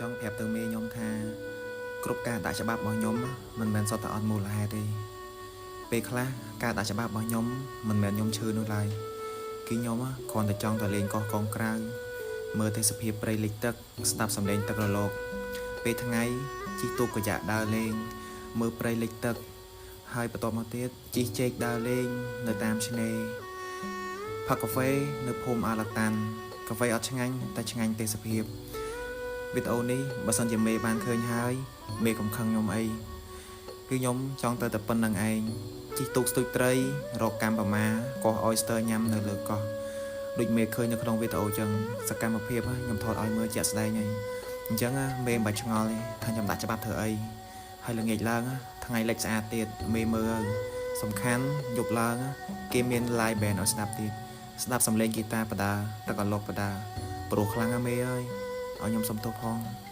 ចង់ប្រាប់ទៅមេខ្ញុំថាគ្រប់ការដាក់ច្បាប់របស់ខ្ញុំមិនមែនសុទ្ធតែអត់មូលហេតុទេពេលខ្លះការដាក់ច្បាប់របស់ខ្ញុំមិនមែនខ្ញុំឈឺនោះឡើយគឺខ្ញុំគ្រាន់តែចង់ទៅលេងកោះកុងក្រៅមើលទេសភាពព្រៃលិចទឹកស្ដាប់សំឡេងទឹករលកពេលថ្ងៃជិះទូកកាយ៉ាក់ដើរលេងមើលព្រៃលិចទឹកហើយបន្ទាប់មកទៀតជិះចេកដើរលេងនៅតាមឆ្នេរផឹកកាហ្វេនៅភូមិអាឡាតាន់កាហ្វេអត់ឆ្ងាញ់តែឆ្ងាញ់ទេសភាព វីដេអូនេះបើសិនជាមេបានឃើញហើយមេកុំខឹងខ្ញុំអីគឺខ្ញុំចង់ទៅតែប៉ុណ្្នឹងឯងជិះទូកស្ទូចត្រីរកកម្មប្រមាកោះ oyster ញ៉ាំនៅលើកោះដូចមេឃើញនៅក្នុងវីដេអូចឹងសកម្មភាពខ្ញុំថតឲ្យមើលជាក់ស្ដែងហើយអញ្ចឹងមេមិនបាច់ឆ្ងល់ទេថាខ្ញុំដាក់ច្បាប់ធ្វើអីហើយល្ងាចឡើងថ្ងៃលិចស្អាតទៀតមេមើលសំខាន់យប់ឡើងគេមាន live band ឲ្យស្ដាប់ទៀតស្ដាប់សំឡេងហ្គីតាបដាទឹកអាឡុកបដាព្រោះខ្លាំងណាស់មេអើយឲ្យខ្ញុំសុំទោសផង។